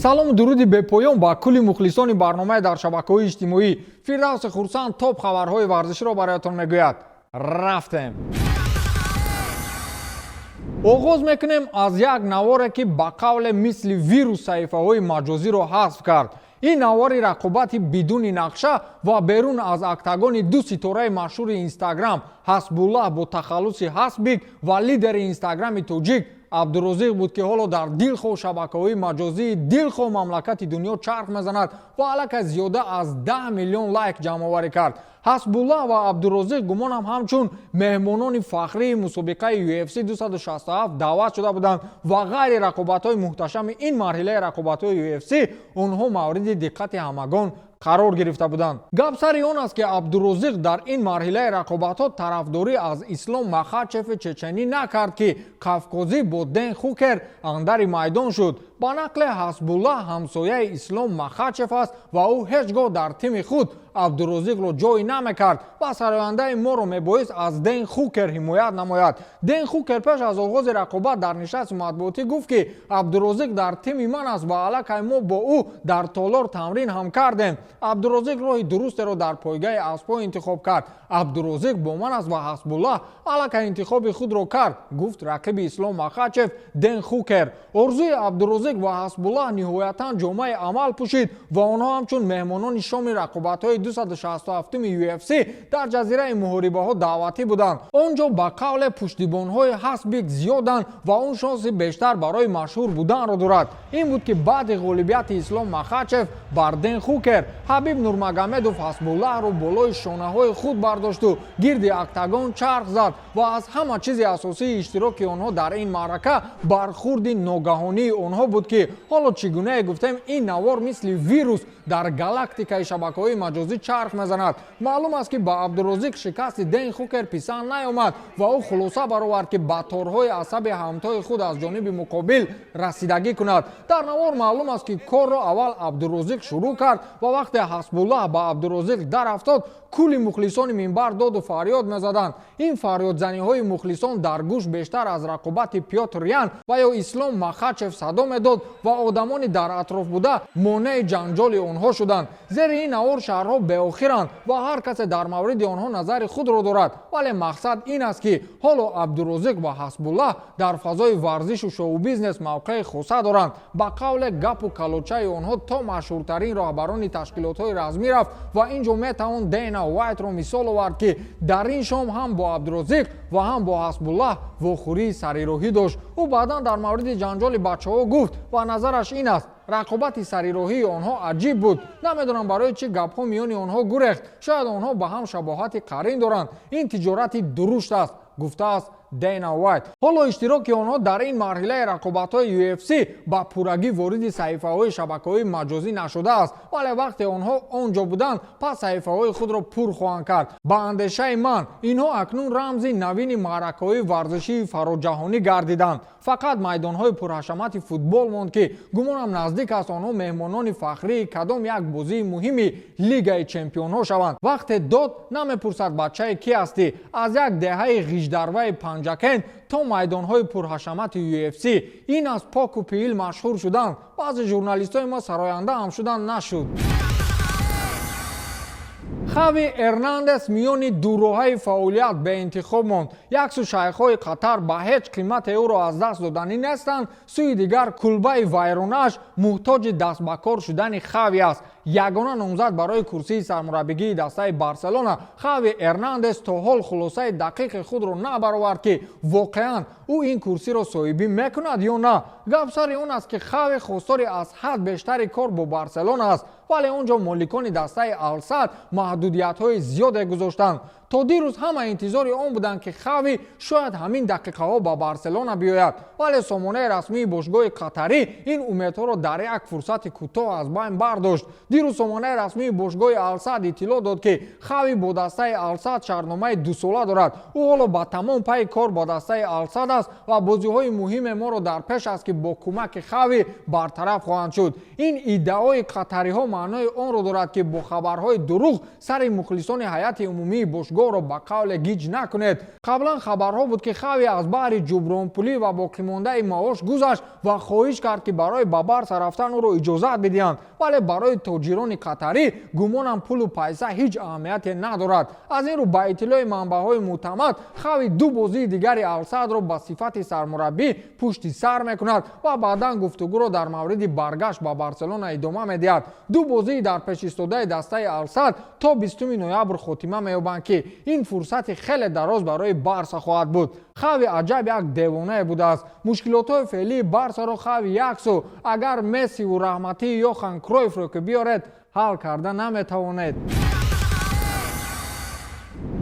Салому дуруди бепоён ба кулли мухлисони барномаи дар шабакаҳои иҷтимоӣ. Фирдавси Хурсанд топ хабарҳои варзиширо бароятон мегӯяд. Рафтем, оғоз мекунем аз як наворе, ки ба қавле мисли вирус саҳифаҳои маҷозиро ҳазф кард. Ин навори рақобати бидуни нақша ва берун аз октагони ду ситораи машҳури Инстаграм, Ҳасбуллаҳ бо тахаллуси Ҳасбик ва лидери Инстаграми тоҷик Абдурозиқ буд, ки ҳоло дар дилхоҳ шабакаҳои маҷозии дилхоҳ мамлакати дунё чарх мезанад ва аллакай зиёда аз 10 миллион лайк ҷамъоварӣ кард. Ҳасбуллаҳ ва Абдурозиқ, гумонам, ҳамчун меҳмонони фахрии мусобиқаи UFC 267 даъват шуда буданд ва ғайри рақобатҳои муҳташами ин марҳилаи рақобатҳои UFC онҳо мавриди диққати ҳамагон қарор гирифта буданд. Гап сари он аст, ки Абдурозиқ дар ин марҳилаи рақобатҳо тарафдорӣ аз Ислом Махачеви чеченӣ накард, ки қавқозӣ бо Ден Хукер андари майдон шуд. Ба нақле, Ҳасбуллаҳ ҳамсояи Ислом Махачев аст ва ӯ ҳеҷ гоҳ дар тими худ Абдурозиқро ҷой намекард ва сарояндаи моро мебоист аз Ден Хукер ҳимоят намояд. Ден Хукер пеш аз оғози рақобат дар нишасти матбуотӣ гуфт, ки Абдурозиқ дар тими ман аст ва аллакай мо бо ӯ дар толор тамрин ҳам кардем. Абдурозиқ роҳи дурустеро дар пойгаи аспҳо интихоб кард. Абдурозиқ бо ман аст ва Ҳасбуллаҳ аллакай интихоби худро кард, гуфт рақиби Ислом Махачев Ден Хукер. Орзуи Абдурозиқ ва Ҳасбуллаҳ ниҳоятан ҷомаи амал пӯшид ва онҳо ҳамчун меҳмонони шоми рақобатҳои 267-ми UFC дар ҷазираи муҳорибаҳо даъватӣ буданд. Он ҷо, ба қавле, пуштибонҳои Ҳасбик зиёданд ва он шонси бештар барои машҳур буданро дорад. Ин буд, ки баъди ғолибияти Ислом Махачев бар Ден Хукер, Ҳабиб Нурмагомедов Ҳасбуллаҳро болои шонаҳои худ бардошту гирди октагон чарх зад ва аз ҳама чизи асосии иштироки онҳо дар ин маърака бархурди ногаҳонии онҳо буд, ки ҳоло, чӣ гунае гуфтем, ин навор мисли вирус дар галактикаи шабакаҳои маҷозӣ чарх мезанад. Маълум аст, ки ба Абдурозиқ шикасти Ден Хукер писанд наёмад ва ӯ хулоса баровард, ки ба торҳои асаби ҳамтои худ аз ҷониби муқобил расидагӣ кунад. Дар навор маълум аст, ки корро аввал Абдурозиқ шурӯъ кард ва вақте Ҳасбуллаҳ ба Абдурозиқ дарафтод, кулли мухлисони минбар доду фарёд мезаданд. Ин фарёдзаниҳои мухлисон дар гӯш бештар аз рақобати Пётр Ян ва ё Ислом Махачев садо медод ва одамони дар атроф буда монеи ҷанҷоли онҳо шуданд. Зери ин навор шарҳҳо беохиранд ва ҳар касе дар мавриди онҳо назари худро дорад, вале мақсад ин аст, ки ҳоло Абдурозиқ ва Ҳасбуллаҳ дар фазои варзишу шоу-бизнес мавқеи хоса доранд. Ба қавле, гапу калочаи онҳо то машҳуртарин роҳбарони ташкилотҳои размӣ рафт ва ин ҷо метавон Дэйна Уайтро мисол овард, ки дар ин шом ҳам бо Абдурозиқ ва ҳам бо Ҳасбуллаҳ вохӯрии сарироҳӣ дошт. Ӯ баъдан дар мавриди ҷанҷоли бачаҳо гуфт ва назараш ин аст: рақобати сарироҳии онҳо аҷиб буд. Намедонам, барои чӣ гапҳо миёни онҳо гурехт. Шояд онҳо ба ҳам шабоҳати қарин доранд. Ин тиҷорати дурушт аст, гуфтааст Дэйна Уайт. Ҳоло иштироки онҳо дар ин марҳилаи рақобатҳои UFC ба пуррагӣ вориди саҳифаҳои шабакаҳои маҷозӣ нашудааст, вале вақте онҳо он ҷо буданд, пас саҳифаҳои худро пур хоҳанд кард. Ба андешаи ман, инҳо акнун рамзи навини маъракаҳои варзишии фароҷаҳонӣ гардиданд. Фақат майдонҳои пурҳашамати футбол монд, ки гумонам, наздик аст онҳо меҳмонони фахрии кадом як бозии муҳими Лигаи чемпионҳо шаванд. Вақте дод намепурсад, бачаи ки ҳастӣ, аз як деҳаи ғиждарваи Панҷакент то майдонҳои пурҳашамати UFC, ин аз поку пиил машҳур шудан. Баъзе журналистҳои мо сароянда ҳам шудан нашуд. Хави Эрнандес миёни дуроҳаи фаъолият беинтихоб монд. Як сӯ, шайхҳои Қатар ба ҳеҷ қимате ӯро аз даст доданӣ нестанд, сӯи дигар, кулбаи вайронааш муҳтоҷи дастбакор шудани Хави аст. Ягона номзад барои курсии сармураббигии дастаи Барселона, Хави Эрнандес, то ҳол хулосаи дақиқи худро набаровард, ки воқеан ӯ ин курсиро соҳибӣ мекунад ё на. Гап сари он аст, ки Хави хостори аз ҳад бештари кор бо Барселона аст, вале он ҷо моликони дастаи Алсад маҳдудиятҳои зиёде гузоштанд. То дирӯз ҳама интизори он буданд, ки Хави шояд ҳамин дақиқаҳо ба Барселона биёяд, вале сомонаи расмии бошгоҳи қатарӣ ин умедҳоро дар як фурсати кӯтоҳ аз байн бардошт. Дирӯз сомонаи расмии бошгоҳи Алсад иттилоъ дод, ки Хави бо дастаи Алсад шартномаи дусола дорад. Ӯ ҳоло ба тамом пайи кор бо дастаи Алсад аст ва бозиҳои муҳиме моро дар пеш аст, ки бо кӯмаки Хави бартараф хоҳанд шуд. Ин иддаои қатариҳо маънои онро дорад, ки бо хабарҳои дурӯғ сари мухлисони ҳайати умумии бошгоҳро Бошгоҳро ба қавле гиҷ накунед. Қаблан хабарҳо буд, ки Хави аз баҳри ҷубронпулӣ ва боқимондаи маош гузашт ва хоҳиш кард, ки барои ба Барса рафтан ӯро иҷозат бидиҳанд. Вале барои тоҷирони қатарӣ гумонам пулу пайса ҳеҷ аҳамияте надорад. Аз ин рӯ, ба иттилои манбаъҳои мӯътамад, Хави ду бозии дигари Алсадро ба сифати сармураббӣ пушти сар мекунад ва баъдан гуфтугӯро дар мавриди баргашт ба Барселона идома медиҳад. Ду бозии дар пешистодаи дастаи Алсад то 20 ноябр хотима меёбанд, ки ин фурсати хеле дароз барои Барса хоҳад буд. Хави аҷаб як девонае будааст. Мушкилотҳои феълии Барсаро Хави яксу, агар Мессиву раҳматии Йохан Кройфро ки биёред, ҳал карда наметавонед.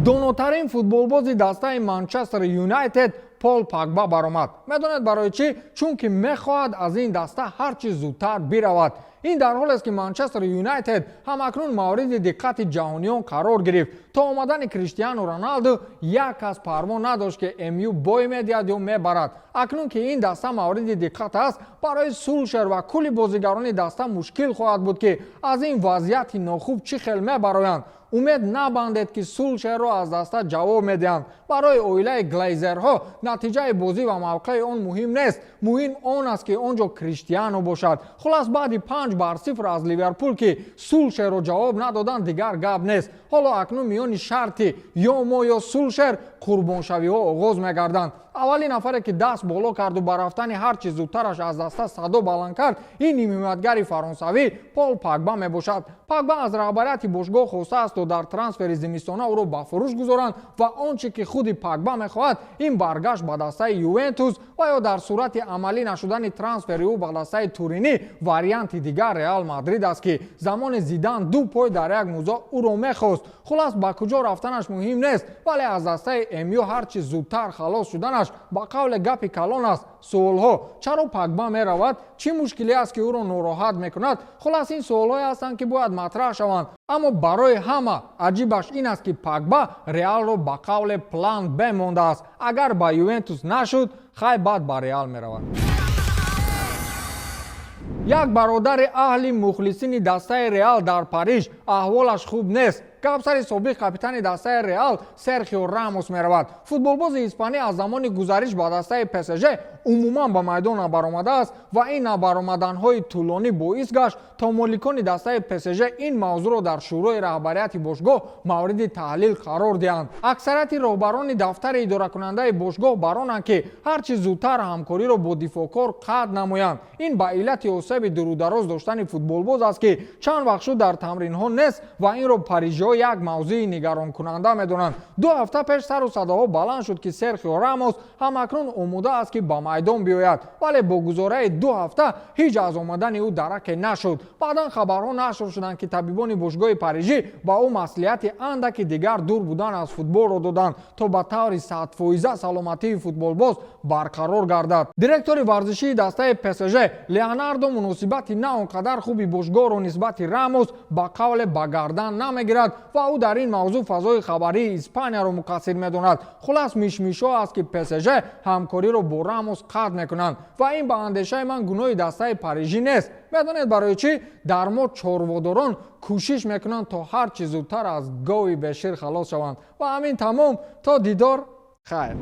Донотарин футболбози дастаи Манчестер Юнайтед Пол Пагба баромад. Медонед барои чӣ? Чунки мехоҳад аз ин даста ҳар чӣ зудтар биравад. Ин дар ҳолест, ки Манчестер Юнайтед ҳамакнун мавриди диққати ҷаҳониён қарор гирифт. То омадани Криштиану Роналду як кас парво надошт, ки МЮ бой медиҳад ё мебарад. Акнун ки ин даста мавриди диққат аст, барои Сулшер ва кулли бозигарони даста мушкил хоҳад буд, ки аз ин вазъияти нохуб чӣ хел мебароянд. Умед набандед, ки Сулшерро аз даста ҷавоб медиҳанд. Барои оилаи Глейзерҳо натиҷаи бозӣ ва мавқеи он муҳим нест, муҳим он аст, ки он ҷо Криштиану бошад. Хулас, баъди 5-0 аз Ливерпул, ки Сулшерро ҷавоб надоданд, дигар гап нест. Ҳоло акнун миёни шарти ё мо, ё Сулшер қурбоншавиҳо оғоз мегарданд. Аввалин нафаре, ки даст боло карду ба рафтани ҳар чӣ зудтараш аз даста садо баланд кард, ин нимҳимоятгари фаронсавӣ Пол Пагба мебошад. Пагба аз раҳбарияти бошгоҳ хостааст, то дар трансфери зимистона ӯро ба фурӯш гузоранд ва он чӣ ки худи Пагба мехоҳад, ин баргашт ба дастаи Ювентус ва ё дар сурати амалӣ нашудани трансфери ӯ ба дастаи Туринӣ, варианти дигар Реал Мадрид аст, ки замони Зидан ду пой дар як мӯзо ӯро мехост. Хулас, ба куҷо рафтанаш муҳим нест, вале аз дастаи МЮ ҳар чӣ зудтар халос шуданаш ба қавле гапи калон аст. Суолҳо: чаро Пагба меравад? Чӣ мушкиле аст, ки ӯро нороҳат мекунад? Хулас, ин суолҳое ҳастанд, ки бояд матраҳ шаванд. Аммо барои ҳама аҷибаш ин аст, ки Пагба Реалро ба қавле план Б мондааст. Агар ба Ювентус нашуд, хай, баъд ба Реал меравад. Як бародари аҳли мухлисини дастаи Реал дар Париж аҳволаш хуб нест. Гап сари собиқ капитани дастаи Реал Серхио Рамос меравад. Футболбози испанӣ аз замони гузариш ба дастаи ПСЖ умуман ба майдон набаромадааст ва ин набаромаданҳои тӯлонӣ боис гашт, то моликони дастаи ПСЖ ин мавзӯъро дар шӯрои раҳбарияти бошгоҳ мавриди таҳлил қарор диҳанд. Аксарияти роҳбарони дафтари идоракунандаи бошгоҳ баронанд, ки ҳар чӣ зудтар ҳамкориро бо дифоъкор қатъ намоянд. Ин ба иллати осеби дурудароз доштани футболбоз аст, ки чанд вақт шуд дар тамринҳо нест ва инро парижиҳо як мавзӯи нигаронкунанда медонанд. 2 ҳафта пеш сару садоҳо баланд шуд, ки Серхио Рамос ҳамакнун омода аст, ки ба майдон биёяд, вале бо гузораи 2 ҳафта ҳеҷ аз омадани ӯ дараке нашуд. Баъдан хабарҳо нашр шуданд, ки табибони бошгоҳи парижӣ ба ӯ маслиҳати андаки дигар дур будан аз футболро доданд, то ба таври садфоиза саломатии футболбоз барқарор гардад. Директори варзишии дастаи ПСЖ Леонардо муносибати на он қадар хуби бошгоҳро нисбати Рамос ба қавле ба гардан намегирад ва ӯ дар ин мавзӯъ фазои хабарии Испанияро муқассир медонад. Хулас, мишмишҳо аст, ки ПСЖ ҳамкориро бо Рамос қатъ мекунанд ва ин ба андешаи ман гуноҳи дастаи парижӣ нест. Медонед барои чӣ? Дар мо чорводорон кӯшиш мекунанд, то ҳар чӣ зудтар аз гови бешир халос шаванд. Ва ҳамин тамом. То дидор, хайр.